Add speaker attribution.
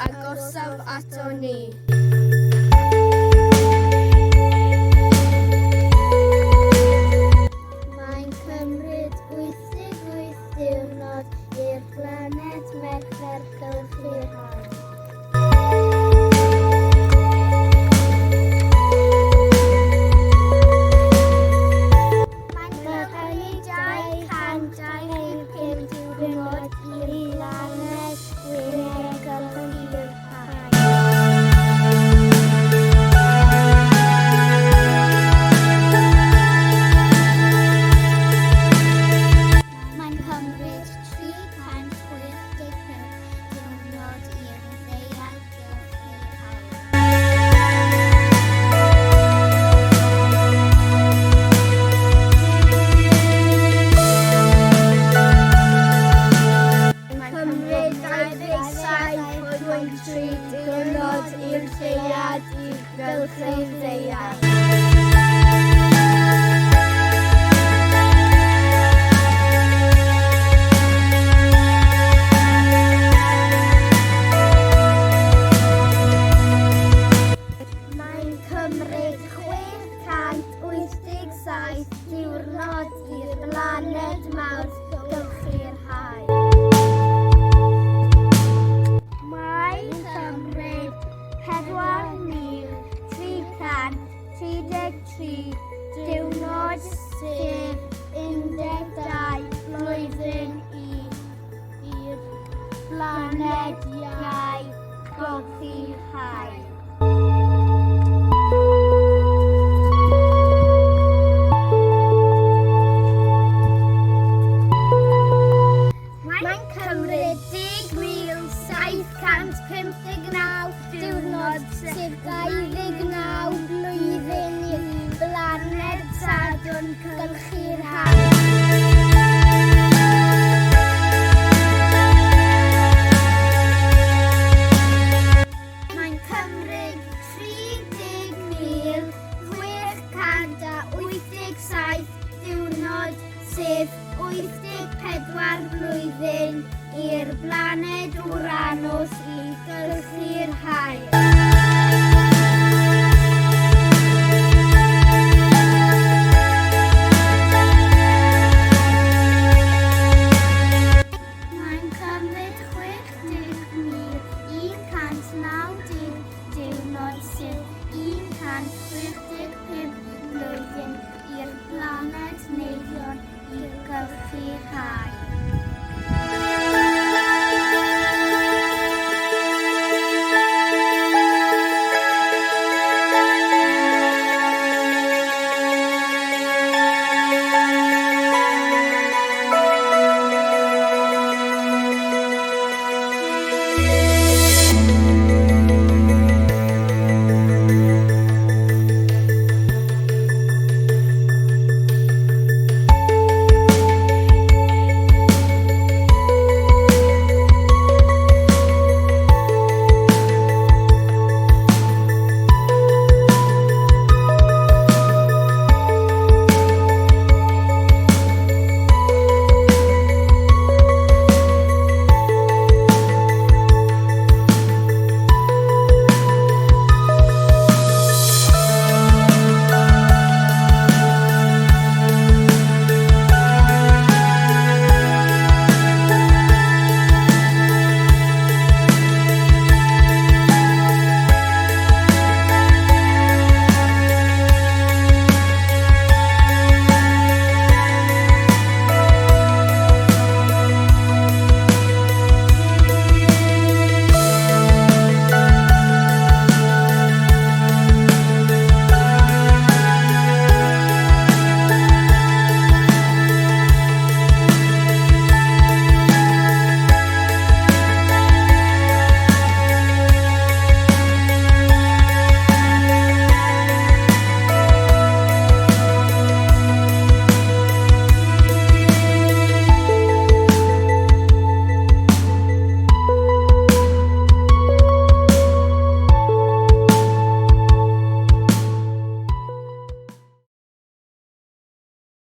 Speaker 1: Agosaf ato ni. Mae'n cymryd 88 diwrnod i'r blaned Mercher gylchu'r haul. Mae'n cymryd 225 diwrnod i'r blaned Gwener gylchu'r haul. Mae'n cymryd 365 diwrnod i'r ddaear gylchu'r haul. Mae'n cymryd 27.3 diwrnod i'r lleuad i gylchu'r ddaear. Mae'n cymryd 687 diwrnod i'r blaned Mawrth gylchu'r haul. Mae'n cymryd 4,333 diwrnod, sef 12 blwyddyn i'r blaned Iau gylchu'r haul. Mae'n cymryd 10,759 diwrnod, sef 29 blwyddyn i'r blaned Sadwrn gylchu'r haul. Mae'n cymryd 30,687 diwrnod, sef 84 blwyddyn i'r blaned Uranus i gylchu'r haul. Mae'n cymryd 60,190 diwrnod, sef 165 blwyddyn i'r blaned Neifion i gylchu'r haul.